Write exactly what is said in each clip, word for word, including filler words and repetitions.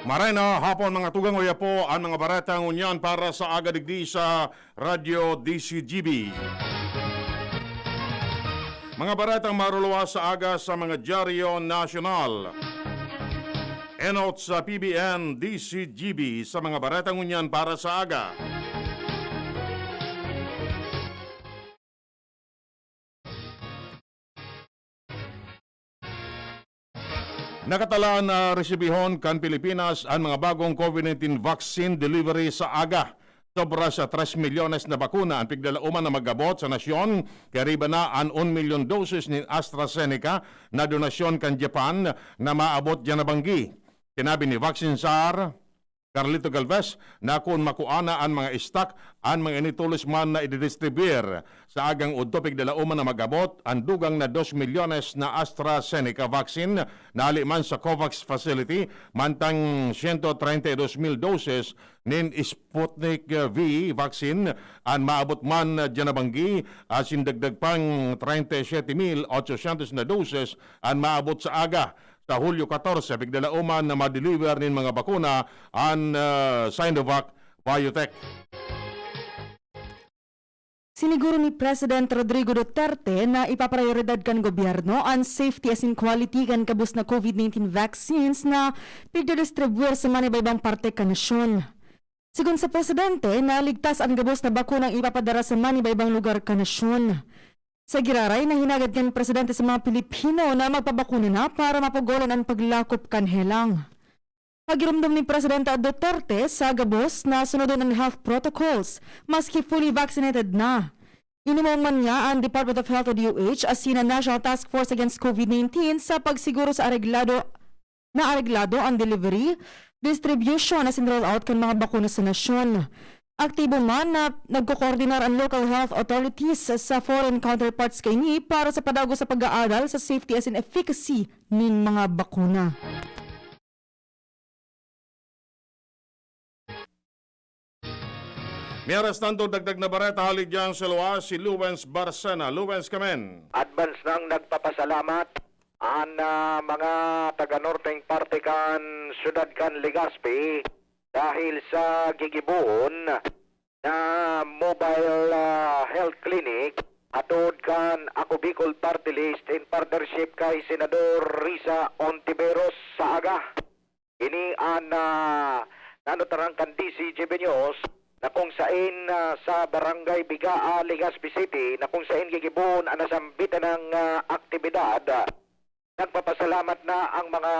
Maray na hapon, mga tugang, oya po an mga baretang ngunyan para sa aga digdi sa Radyo D C G B. Mga baretang maruluwas sa aga sa mga dyaryo nasyonal. Enot sa P B N D C G B sa mga baretang ngunyan para sa aga. Nakatalaan na resibihon kan Pilipinas an mga bagong COVID nineteen vaccine delivery sa aga. Sobra sa tres milyones na bakuna an pigdalaoman na mag-abot sa nasyon, kaya riba na an un milyon doses nin AstraZeneca na donasyon kan Japan na maabot diyan na banggi. Sinabi ni Vaccine Czar Carlito Galvez na kun makua na an mga stock, an mga ini tolos man na ididistribuir. Sa agang udto, pigdalaoman na mag-abot an dugang na dos milyones na AstraZeneca vaccine na hali man sa COVAX facility, mantang siyento treinta y dos mil doses nin Sputnik V vaccine an maabot man diyan na banggi, asin dagdag pang treinta y siete mil ochocientos na doses an maabot sa aga. Sa Hulyo katorse, pigdalaoman na ma-deliver nin mga bakuna an, ah, Sinovac Biotech. Siniguro ni President Rodrigo Duterte na ipaprayoridad kan gobyerno an safety asin quality kan gabos na COVID nineteen vaccines na pigdidistribuir sa manibaybang parte kan nasyon. Sigon sa presidente, naligtas an gabos na bakunang ipapadara sa manibaybang lugar kan nasyon. Sa giraray, nahinagad kan presidente sa mga Pilipino na magpabakuna na para mapugolan an paglakop kan helang. Pagiromdom ni Presidente Duterte sa gabos na sunodon an health protocols, maski fully vaccinated na. Inumang man niya an Department of Health o D O H asin an National Task Force Against COVID nineteen sa pagsiguro sa areglado na areglado an delivery, distribution asin rollout kan mga bakuna sa nasyon. Aktibo man na nagkokoordinar an local health authorities sa foreign counterparts kaini para sa padagos sa pag-aadal sa safety asin efficacy nin mga bakuna. Mientras tanto, dagdag na bareta hali diyan sa luwas, si Lawrence Barcena. Lawrence, kamen. Advance nang nagpapasalamat an, ah, mga taga-norteng parte kan siyudad kan Legazpi dahil sa gigibohon na mobile, ah, health clinic hatod kan Ako Bicol Party List in partnership kay Senador Risa Ontiveros sa aga. Ini an, ah, nanutarang kan D C G B News na kung sain, ah, sa Barangay Bigaa, Legazpi City, na kung sain gigibohon an nasambitan nang, ah, aktibidad. Nagpapasalamat na ang mga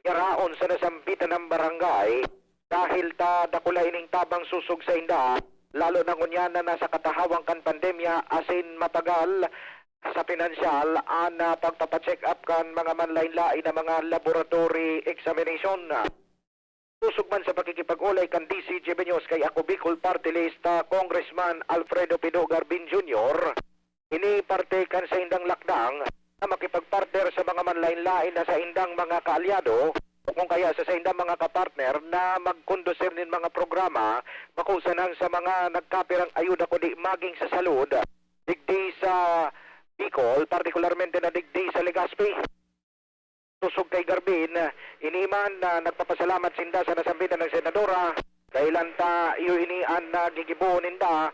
yaraon sa nasambitan nang barangay dahil ta dakula ining tabang sosog sainda, lalo na ngunyan na nasa katahawang kan pandemya asin matagal sa pinansyal an, ah, pagpapa-check up kan mga manlain-lain na mga laboratory examination. Sosog man sa pakikipag-olay kan D C G B News kay Ako Bicol Party List, ah, Congressman Alfredo Pido Garbin Junior, ini parte kan saindang lakdang na makipagpartner sa mga manlain-lain na saindang mga kaalyado o kung kaya sa saindang mga kapartner na magkondusir nin mga programa bako sanang sa mga nagkapirang ayuda kundi maging sa salud digdi sa Bicol, partikularmente na digdi sa Legazpi. Sosog kay Garbin, ini man na nagpapasalamat sinda sa nasambitan nang senadora, kailan ta iyo ini an, ah, gigibohon ninda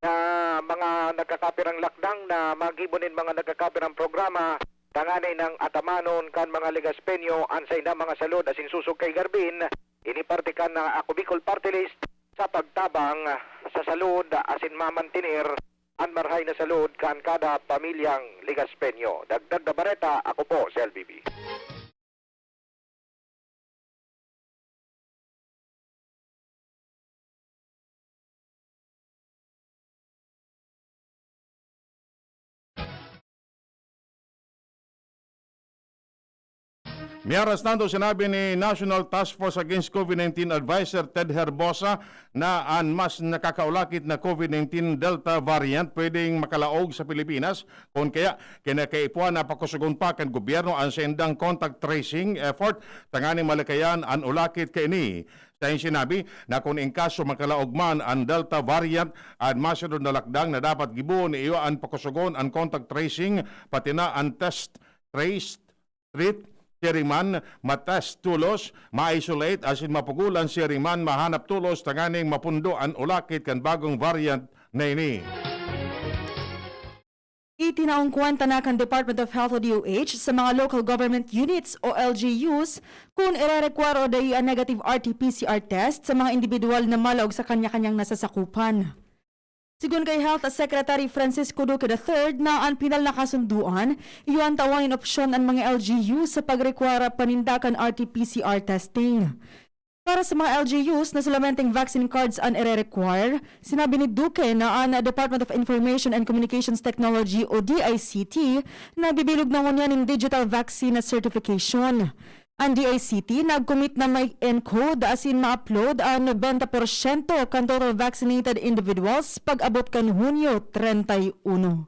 na mga nagkakapirang lakdang na magibo nin mga nagkakapirang programa tanganing atamanon kan mga Legazpeño an saindang mga salud asin sosog kay Garbin, ini parte kan, ah, Ako Bicol Party List sa pagtabang sa salud asin mamantener an marahay na salud kan kada pamilyang Legazpeño. Dagdag na bareta, ako po si L B B. Mientras tanto, sinabi ni National Task Force Against COVID nineteen Advisor Ted Herbosa na an mas nakakaulakit na COVID nineteen Delta variant pwedeng makalaog sa Pilipinas, kun kaya kinakaipuhan na pakusugon pa kan gobyerno an saindang contact tracing effort tanganing malikayan an ulakit kaini. Sa sinabi na kun in kaso makalaog man an Delta variant, an masunod na lakdang na dapat gibohon iyo an pakusugon an contact tracing, pati na an test, trace, treat, siring man, matest tolos, ma-isolate asin mapugol an siring man mahanap tolos tanganing mapundo an ulakit kan bagong variant na ini. Itinaong kwenta na kan Department of Health o D O H sa mga local government units o L G Us kun irerekwar o dai an negative R T P C R test sa mga indibidwal na malaog sa kanya-kanyang nasasakupan. Sigon kay Health Secretary Francisco Duque the third na an pinal na kasunduan, iyo an tawan nin opsyon an mga L G U sa pagrekwara paninda kan R T P C R testing. Para sa mga L G Us na solamenteng vaccine cards an ire-require, sinabi ni Duque na an Department of Information and Communications Technology o D I C T nagbibilog na ngunyan nin digital vaccine certification. An D I C T nag-commit na ma-encode asin ma-upload an nobenta porsyento kan total vaccinated individuals pag-abot kan Hunyo treinta y uno.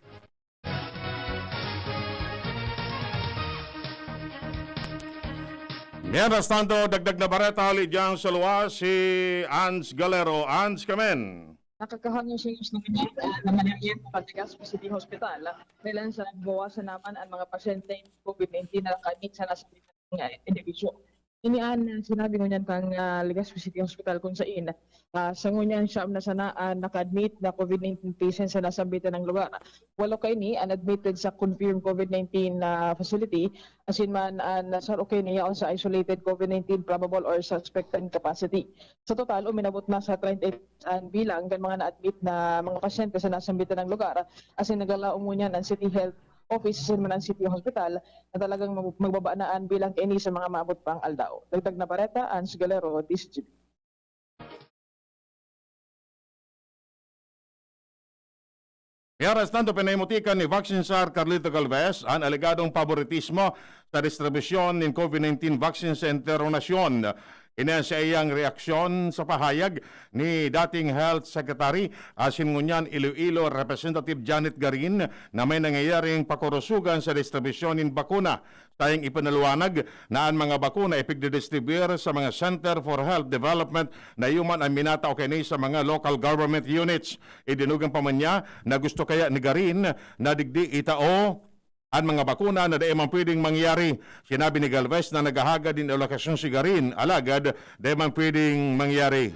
Mientras tanto, dagdag na bareta, lidyang sa luwas, si Ans Galero. Ans, kamen. Nakakahangyo sa inyo sa mga, ah, na manangyari sa Legazpi City Hospital. Kailan sa nabawasan naman ang mga pasyente COVID nineteen na naka-admit sa nasa mga edifisyo. Ini an, ah, sinabi ngunyan kan, ah, Legazpi City Hospital, kun sain, ah, sa ngunyan, siyam na sana an naka-admit na COVID nineteen patient sa nasambitan na lugar. Walo kaini an admitted sa confirmed COVID nineteen na facility, asin man an saro kaini yaon sa isolated COVID nineteen probable or suspected capacity. Sa total, uminabot na sa treinta an bilang kan mga na-admit na mga pasyente sa nasambitan na lugar, asin nagalaom ngunyan an City Health Office asin man an City Hospital na talagang mag-, magbaba na an bilang kaini sa mga maabot pang aldaw. Dagdag na bareta, Ans Galero, D Z G B. Mientras tanto, pinahimutikan ni Vaccine Czar Carlito Galvez an alegadong paboritismo sa distribusyon nin COVID nineteen vaccine sa entero nasyon. Ini an saiyang reaksyon sa pahayag ni dating Health Secretary asin ngunyan Iloilo Representative Janet Garin na may nangyayaring pakurusogan sa distribusyon nin bakuna. Saiyang ipinaliwanag na an mga bakuna ipigdidistribuyar sa mga Center for Health Development na iyo man an minatao kaini sa mga local government units. Idinugyan pa man niya na gusto kaya ni Garin na digdi itao an mga bakuna na dai man pwedeng mangyari. Sinabi ni Galvez na naghahagad nin alokasyon si Garin, alagad dai man pwedeng mangyari.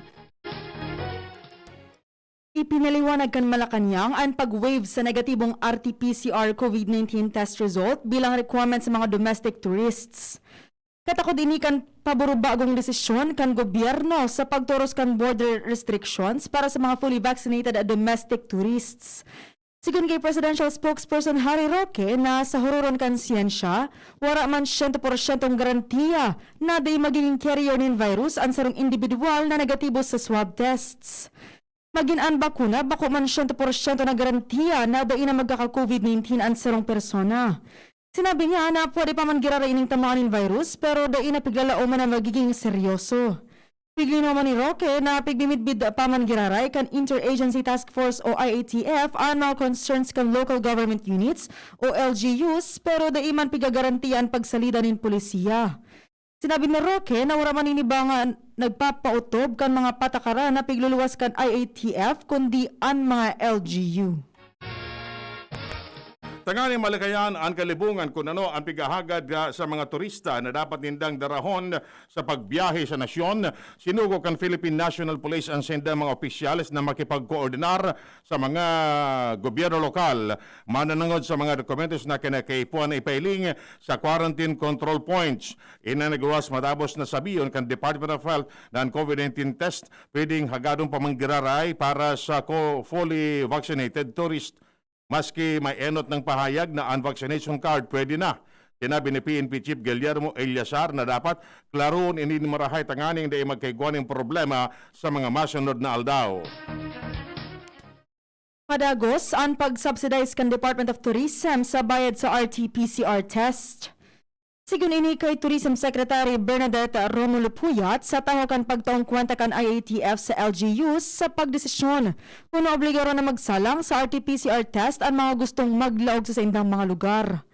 Ipinaliwanag kan Malacañang an pag-waive sa negatibong R T P C R COVID nineteen test result bilang requirement sa mga domestic tourists. Katakod ini kan paburubagong desisyon kan gobyerno sa pagtoros kan border restrictions para sa mga fully vaccinated domestic tourists. Sigon kay Presidential Spokesperson Harry Roque na sa huroron kan siyensya, wara man siyento porsyentong garantiya na dai magiging carrier nin virus an sarong indibidwal na negatibo sa swab tests. Magin an bakuna, bako man siyento porsyento na garantiya na dai na magkaka-COVID nineteen an sarong persona. Sinabi niya na pwede pa man giraray ining tamaan nin virus, pero dai na piglalaoman na magiging seryoso. Piglinaw man ni Roque na pigmimidbid pa man giraray kan Interagency Task Force o I A T F an mga concerns kan local government units o L G Us, pero dai man pigagarantiya an pagsalida nin polisiya. Sinabi ni Roque na wara man ini ba nga nagpapautob kan mga patakaran na pigluluwas kan I A T F, kundi an mga L G U. Tanganing malikayan an kalibongan kun ano an pighahagad, ah, sa mga turista na dapat nindang darahon sa pagbiyahe sa nasyon, sinugo kan Philippine National Police an saindang mga opisyales na makipagkoordinar sa mga gobyerno lokal mananangod sa mga dokumentos na kinakaipuhan na ipailing sa quarantine control points. Ini nagluwas matapos na sabihon kan Department of Health na an COVID nineteen test pwedeng hagadon pa man giraray para sa ko-, fully vaccinated tourist. Maski may enot nang pahayag na an vaccination card pwede na. Sinabi ni P N P Chief Guillermo Eleazar na dapat klaroon ini nin marahay tanganing dai magkaigwa nin problema sa mga masunod na aldaw. Madagos an pag-subsidize kan Department of Tourism sa bayad sa R T P C R test. Sigon ini kay Tourism Secretary Bernadette Romulo Puyat, sa tahaw kan pagtaong kwenta kan I A T F sa L G Us sa pagdesisyon kun obligaron na magsalang sa R T P C R test an mga gustong maglaog sa saindang mga lugar.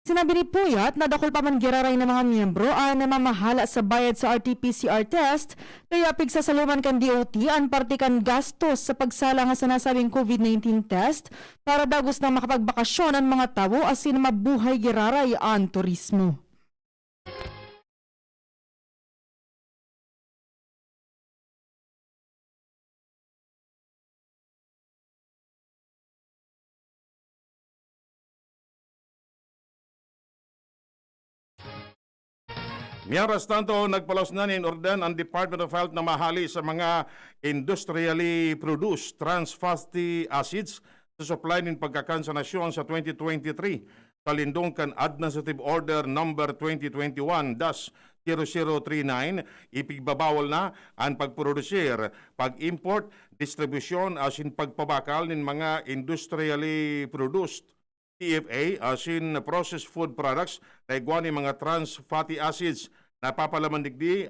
Sinabi ni Puyat na dakul pa man giraray na mga miyembro an namamahala sa bayad sa R T P C R test, kaya pigsasaloman kan D O T an parte kan gastos sa pagsala nga sa nasabing COVID nineteen test para dagos na makapagbakasyon an mga tawo asin mabuhay giraray an turismo. Mientras tanto, nagpalaos na nin ordan ang Department of Health na mahali sa mga industrially produced trans fatty acids sa supply nin pagkakan sa nasyon sa twenty twenty-three. Sa lindong kan Administrative Order Number twenty twenty-one dash zero zero three nine, ipigbabawal na an pagprodusir, pag-import, distribusyon asin pagpabakal nin mga industrially produced T F A asin processed food products na igwa nin mga trans fatty acids. Napapalaman digdi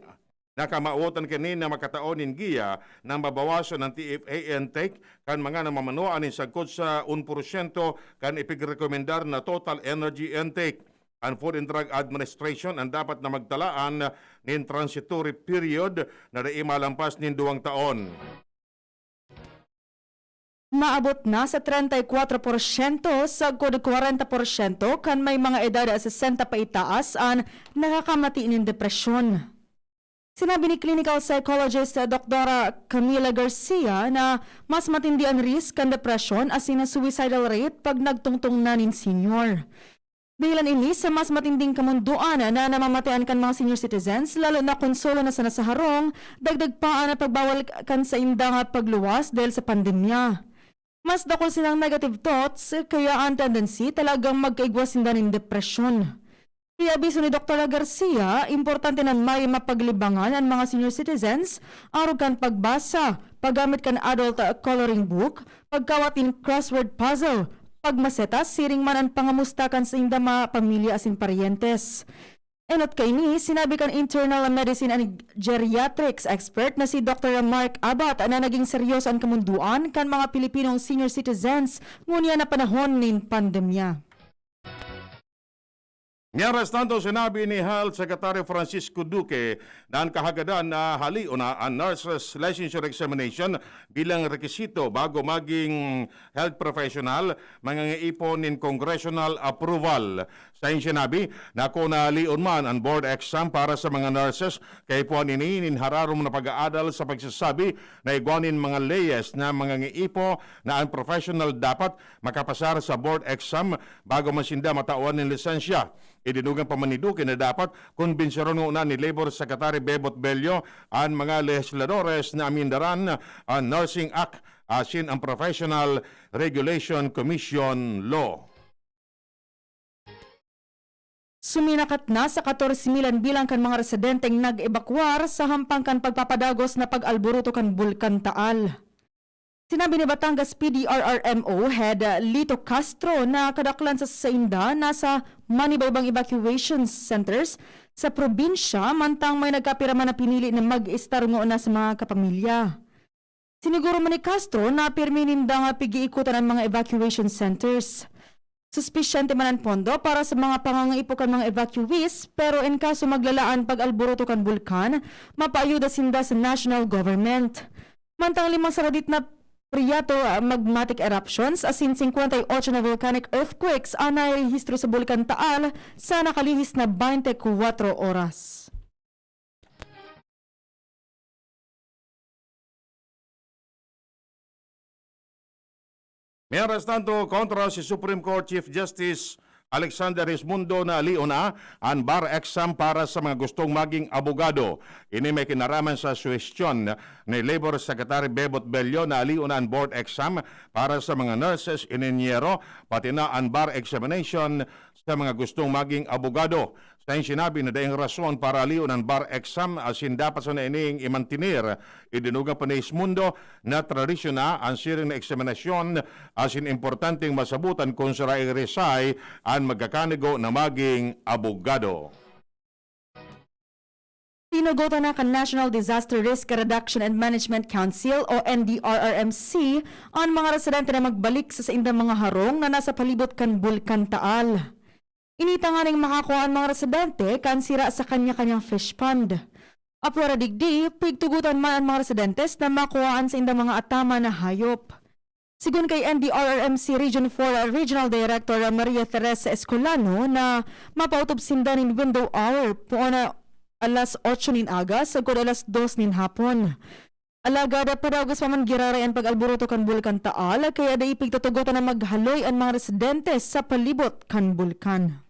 na kamawotan kini na makatao nin giya na mabawasan an T F A intake kan mga namamanuan nin sagkod sa un porsyento kan ipigrekomendar na total energy intake. An Food and Drug Administration an dapat na magtalaan nin transitory period na dai malampas nin duwang taon. Maabot na sa treinta y cuatro porsyento sagkod kwarenta porsyento kan may mga edad sesenta paitaas an nakakamati nin depresyon. Sinabi ni clinical psychologist Doktora Camila Garcia na mas matindi an risk kan depresyon asin suicidal rate pag nagtungtong na nin senior. Dahilan ini sa mas matinding kamondoan na namamatean kan mga senior citizens, lalo na kun solo na sana sa harong, dagdag pa an pagbawal kan saindang pagluwas dahil sa pandemya. Mas dakul sinang negative thoughts, kaya an tendency talagang magkaigwa sinda nin depresyon. Iabiso ni Doktora Garcia, importante na may mapaglibangan an mga senior citizens, arog kan pagbasa, paggamit kan adult coloring book, pagkawat nin crossword puzzle, pagmaseta, siring man an pangamusta kan saindang mga pamilya asin paryentes. Enot kaini, sinabi kan internal medicine and geriatrics expert na si Doktor Mark Abat na naging seryoso an kamondoan kan mga Pilipinong senior citizens ngunyan na panahon nin pandemya. Mientras tanto, sinabi ni Health Secretary Francisco Duque na an kahagadan na halion na an nurses licensure examination bilang rekisito bago maging health professional, mangangaipo nin congressional approval. Sa sinabi na kun halion man an board exam para sa mga nurses, kaipuhan ini nin hararom na pag-aadal sa pagsasabi na igwa nin mga leyes na mangangaipo na an professional dapat makapasar sa board exam bago man sinda matawan nin lisensya. Idinugang pa man ni Duque na dapat kumbinsiron ngona ni Labor Secretary Bebot Bello an mga lehisladores na amendaran an Nursing Act asin an Professional Regulation Commission Law. Suminakat na sa katorse mil an bilang kan mga residenteng nag-ebakwar sa hampang kan pagpapadagos na pag-alboroto kan Bulkan Taal. Sinabi ni Batangas P D R R M O Head, ah, Lito Castro na kadaklan sa sainda nasa manibaybang evacuation centers sa probinsya, mantang may nagkapira man na pinili na mag-estar ngona sa mga kapamilya. Siniguro man ni Castro na pirmi ninda nga pig-iikotan an mga evacuation centers. Suspisyente man an pondo para sa mga pangangaipo kan mga evacuees, pero in kaso maglala an pag-alboroto kan bulkan, mapaayuda sinda sa national government. Mantang limang saradit na priyato, ah, magmatic eruptions asin singkwenta y otso na volcanic earthquakes an narehistro sa Bulkan Taal sa nakalihis na baynte kwatro oras. Mientras tanto, kontra si Supreme Court Chief Justice Alexander Hismundo na alion na an bar exam para sa mga gustong maging abogado. Ini may kinaraman sa suhestyon ni Labor Secretary Bebot Bello na alion na an board exam para sa mga nurses, ininyero, pati na an bar examination sa mga gustong maging abogado. Sa sinabi na daing rason para alion an bar exam asin dapat sana ining imantener, idinugang pa ni Hismundo na tradisyon na an siring na eksaminasyon asin importanteng masabutan kun sarahay an magkakanigo na maging abogado. Tinugotan na kan National Disaster Risk Reduction and Management Council o N D R R M C an mga residente na magbalik sa saindang mga harong na nasa palibot kan Bulkan Taal. Ini tanganing makakua an mga residente kan sira sa kanya-kanyang fish pond. Apwera digdi, pigtugotan man an mga residentes na makua an saindang mga ataman na hayop. Sigon kay N D R R M C Region four Regional Director Maria Teresa Escolano na mapautob sinda nin window hour, poon na alas otso nin aga sagkod alas dos nin hapon. Alagad padagos pa man giraray an pag-alboroto kan Bulkan Taal, kaya dai pigtutugotan na maghaloy an mga residente sa palibot kan bulkan.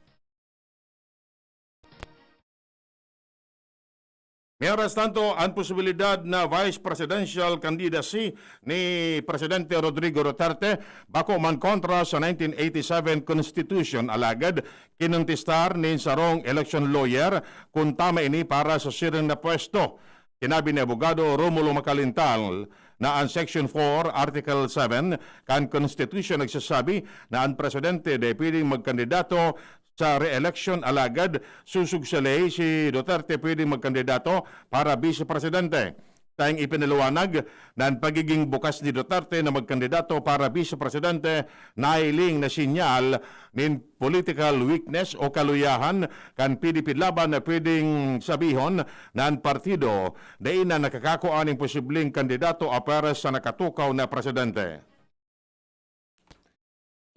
Mientras tanto, ang posibilidad na vice presidential candidacy ni Presidente Rodrigo Duterte bako man kontra sa nineteen eighty-seven Constitution, alagad kinontestar nin sarong election lawyer kun tama ini para sa siring na pwesto. Sinabi ni Abogado Romulo Macalintal na ang Section four, Article seven kan Constitution nagsasabi na ang presidente dai pwedeng magkandidato sa re-election, alagad sosog sa ley, si Duterte pwedeng magkandidato para vice presidente. Tayong ipinaliwanag na ang pagiging bukas ni Duterte na magkandidato para vice presidente nahiling na sinyal nin political weakness o kaluyahan kan P D P Laban, na pwedeng sabihon na ang partido dai na nakakakua nin posibleng kandidato apwera sa nakatukaw na presidente.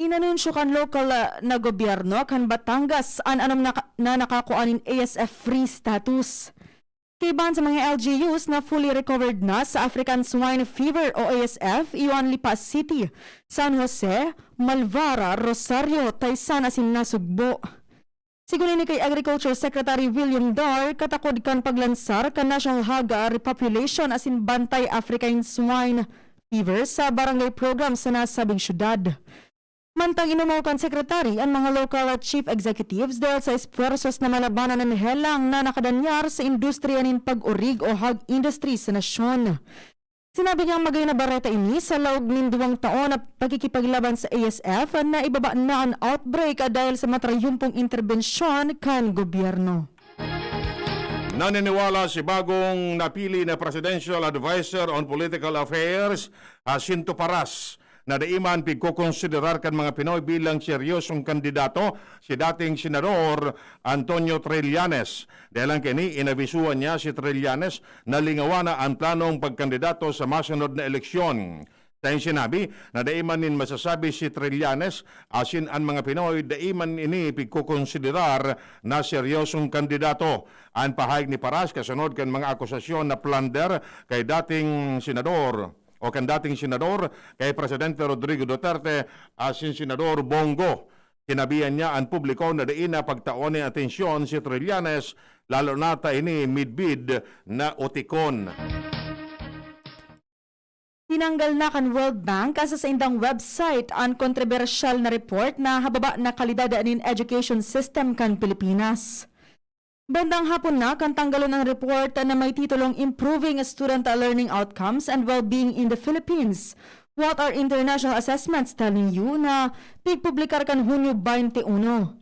Inanunsyo kan lokal, ah, na gobyerno kan Batangas an anom na ka-, na nakakua nin A S F free status. Kaibahan sa mga L G Us na fully recovered na sa African Swine Fever o A S F, iyo an Lipa City, San Jose, Malvar, Rosario, Taysan asin Nasugbo. Sigon ini kay Agriculture Secretary William Dar, katakod kan paglansar kan National Hog Repopulation asin Bantay African Swine Fever sa barangay program sa nasabing syudad. Mantang inumaw kan Secretary an mga local chief executives dahil sa esfuerzos na malabanan an helang na nakadanyar sa industriya nin pag-orig o hog industry sa nasyon. Sinabi niyang magay na bareta ini sa laog nin duwang taon na pakikipaglaban sa A S F na ibaba na an outbreak dahil sa matrayumpong interbensyon kan gobyerno. Naniniwala si bagong napili na Presidential Advisor on Political Affairs, Jacinto Paras, na dai man pigkokonsiderar kan mga Pinoy bilang seryosong kandidato si dating Senador Antonio Trillanes. Dahelan kaini, inabisuhan niya si Trillanes na lingawan na an planong pagkandidato sa masunod na eleksyon. Sa iyang sinabi na dai man nin masasabi si Trillanes asin an mga Pinoy dai man ini pigkokonsiderar na seryosong kandidato. An pahayag ni Paras kasunod kan mga akusasyon na plunder kay dating senador o kan dating senador kay Presidente Rodrigo Duterte asin Senador Bongo. Sinabihan niya an publiko na dai na pagtawan nin atensyon si Trillanes, lalo na ta ini midbid na utikon. Tinanggal na kan World Bank sa saindang website an kontrobersyal na report na hababa na kalidad nin education system kan Pilipinas. Bandang hapon na kan tanggalon an report na may titulong Improving Student Learning Outcomes and Well-being in the Philippines. What are international assessments telling you? Na pigpublikar kan Hunyo twenty-one.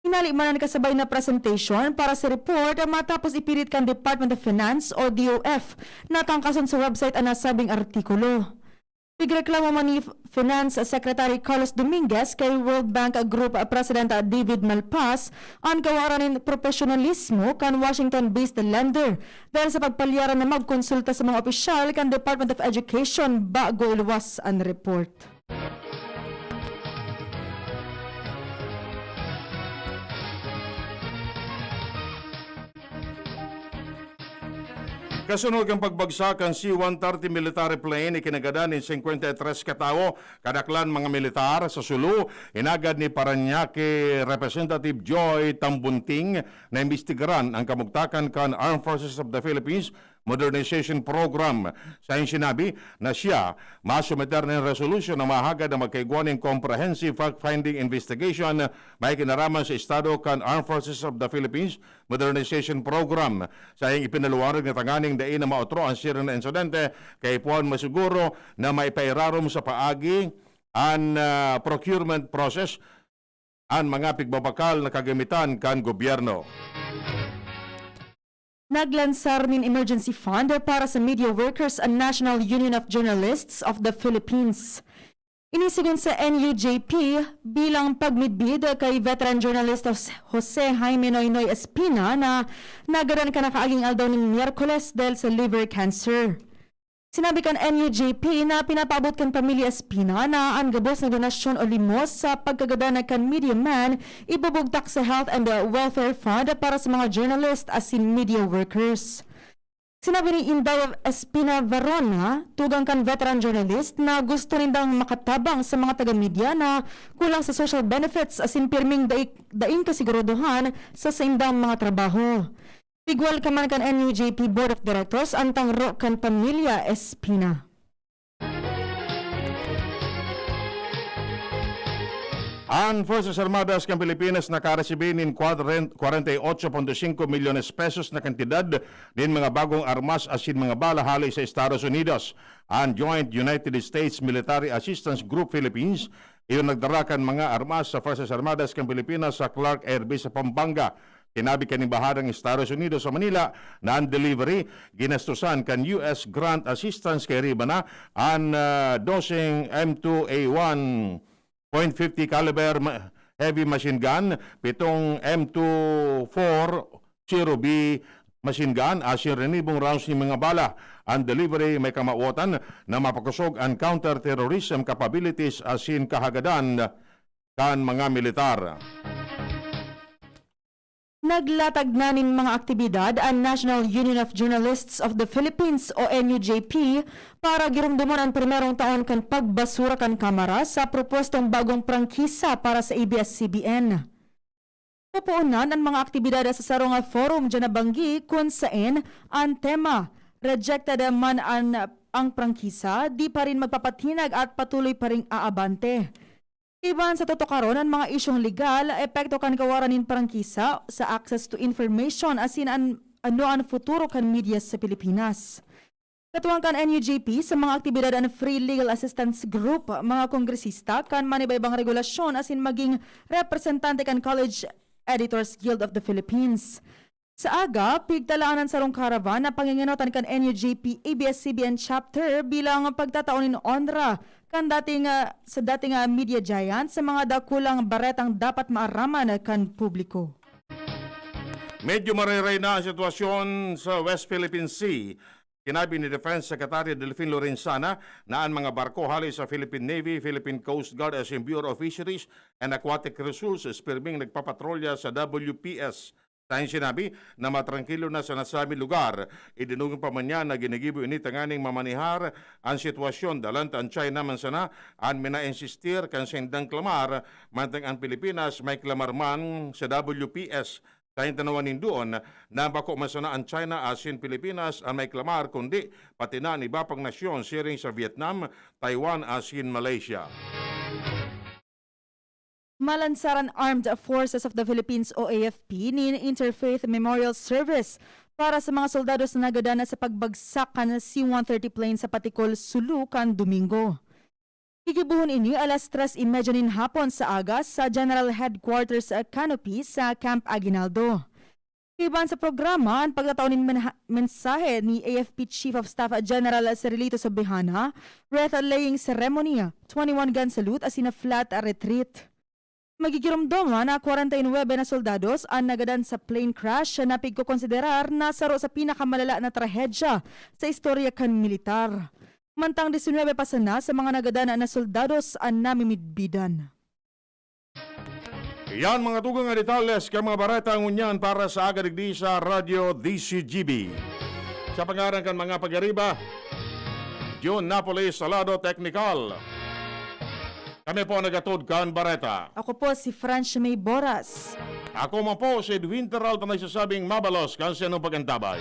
Hinali man an kasabay na presentation para sa report matapos ipilit kan Department of Finance o D O F na tangkason sa website an nasabing artikulo. Pigreklamo man ni F-, Finance Secretary Carlos Dominguez kay World Bank Group President David Malpass an kawaran nin propesyonalismo kan Washington-based lender dahil sa pagpalyara na magkonsulta sa mga opisyal kan Department of Education bago iluwas an report. Kasunod kan pagbagsak kan C one thirty military plane, ikinagadan nin singkwenta y tres katawo, kadaklan mga militar, sa Sulu, inagad ni Parañaque Representative Joy Tambunting na imbestigaran ang kamugtakan kan Armed Forces of the Philippines Modernization Program. Sa iyang sinabi na siya masumiter nin resolusyon na mahagad na magkaigwa nin comprehensive fact-finding investigation may kinaraman sa estado kan Armed Forces of the Philippines Modernization Program. Sa iyang ipinaluwarag na tanganing dai na maotro ang siring na insidente, kaipuhan masiguro na maipairarom sa paagi an, ah, procurement process an mga pigbabakal na kagamitan kan gobyerno. Naglansar nin emergency fund para sa media workers an National Union of Journalists of the Philippines. Ini sigon sa N U J P bilang pagmidbid kay veteran journalist Jos-, Jose Jaime Noynoy Espina na nagadan kan nakaaging aldaw nin Miyerkules dahil sa liver cancer. Sinabi kan N U J P na pinapaabot kan pamilya Espina na an gabos na donasyon o limos sa pagkagadan kan media man ibubugtak sa Health and Welfare Fund para sa mga journalist asin media workers. Sinabi ni Inday Espina Varona, tugang kan veteran journalist, na gusto nindang makatabang sa mga taga-media na kulang sa social benefits asin pirming dai-, daing kasiguraduhan sa saindang mga trabaho. Tigwal ka man kan N U J P Board of Directors, an tangro kan Pamilya Espina. An Fuerzas Armadas kan Pilipinas nakaresibi nin kwadren-, kwarenta y ocho punto singko milyones pesos na kantidad nin mga bagong armas asin mga bala hale sa Estados Unidos. An Joint United States Military Assistance Group Philippines, iyo nagdara kan mga armas sa Fuerzas Armadas kan Pilipinas sa Clark Air Base sa Pampanga. Sinabi kan Embahadang Estados Unidos sa Manila na an delivery ginastusan kan U S grant assistance, kairiba na an, ah, doseng M two A one point fifty caliber ma-, heavy machine gun, pitong M two four zero B machine gun, asin rinibong rounds nin mga bala. An delivery may kamawotan na mapakosog an counter-terrorism capabilities asin kahagadan kan mga militar. Naglatag na nin mga aktibidad an National Union of Journalists of the Philippines o N U J P para giromdomon an primerong taon kan pagbasura kan Kamara sa propuestong bagong prangkisa para sa A B S C B N. Pupuonan an mga aktibidad sa sarong forum diyan na banggi kun saen an tema, "Rejected man an, ang prangkisa, di pa rin magpapatinag at patuloy pa ring aabante." Iban sa tutukaron an mga isyong legal, epekto kan kawaran nin prangkisa sa access to information asin an, ano an futuro kan media sa Pilipinas. Katuwang kan N U J P sa mga aktibidad an Free Legal Assistance Group, mga kongresista kan manibaybang regulasyon asin maging representante kan College Editors Guild of the Philippines. Sa aga, pigtalaan an sarong caravan na pangingenotan kan N U J P A B S C B N Chapter bilang pagtatao nin onra kan dating, ah, sa dating, ah, media giant sa mga dakulang baretang dapat maaraman kan publiko. Medyo marayray na ang sitwasyon sa West Philippine Sea. Sinabi ni Defense Secretary Delfin Lorenzana na an mga barko hale sa Philippine Navy, Philippine Coast Guard asin Bureau of Fisheries and Aquatic Resources pirming nagpapatrolya sa W P S. Sain sinabi na matrangkilo na sa nasabing lugar. Idinugin pa man niya na ginigibo ini tanganing mamanihar an sitwasyon, dalan ta an China man sana an minainsistir kan saindang klamar, mantang an Pilipinas may klamar man sa W P S. Sain ta naman nindoon na bako man sana an China asin Pilipinas an may klamar, kundi pati na an iba pang nasyon siring sa Vietnam, Taiwan asin Malaysia. Malansaran Armed Forces of the Philippines o A F P nin Interfaith Memorial Service para sa mga soldados na nagadan sa pagbagsak kan C one thirty plane sa Paticol, Sulu, kan Domingo. Gigibohon ini alas tres y media nin hapon sa aga sa General Headquarters, ah, Canopy sa Camp Aguinaldo. Iban sa programa, an pagtatao nin menha-, mensahe ni A F P Chief of Staff General Cirilito Subijana, wreath-laying ceremony, twenty-one gun salute asin flag retreat. Magigiromdom na kwarenta y nuebe na soldados an nagadan sa plane crash na pigkokonsiderar na saro sa pinakamalala na trahedya sa istorya kan militar. Mantang disinwebe pa sana sa mga nagadan na soldados an namimidbidan. Yan mga tugang na detalles kan mga bareta ngunyan para sa aga digdi sa Radyo D C G B. Sa pangaran kan mga pag-ariba, Jun Napoli Salado, Teknikal. Kami po nagatod kan bareta. Ako po si French May Boras. Ako man po si Edwin Terralta, nagsasabing mabalos kan sinong pag-antabay.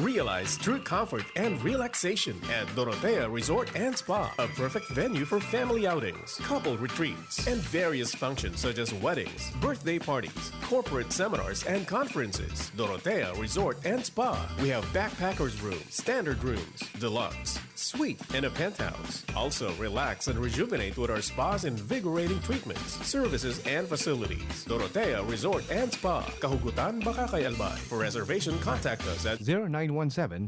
Realize true comfort and relaxation at Dorotea Resort and Spa, a perfect venue for family outings, couple retreats, and various functions such as weddings, birthday parties, corporate seminars, and conferences. Dorotea Resort and Spa. We have backpackers room, standard rooms, deluxe, suite, and a penthouse. Also, relax and rejuvenate with our spa's invigorating treatments, services, and facilities. Dorotea Resort and Spa, Kahugutan, Bacacay, Albay. For reservation, contact us at zero nine one seven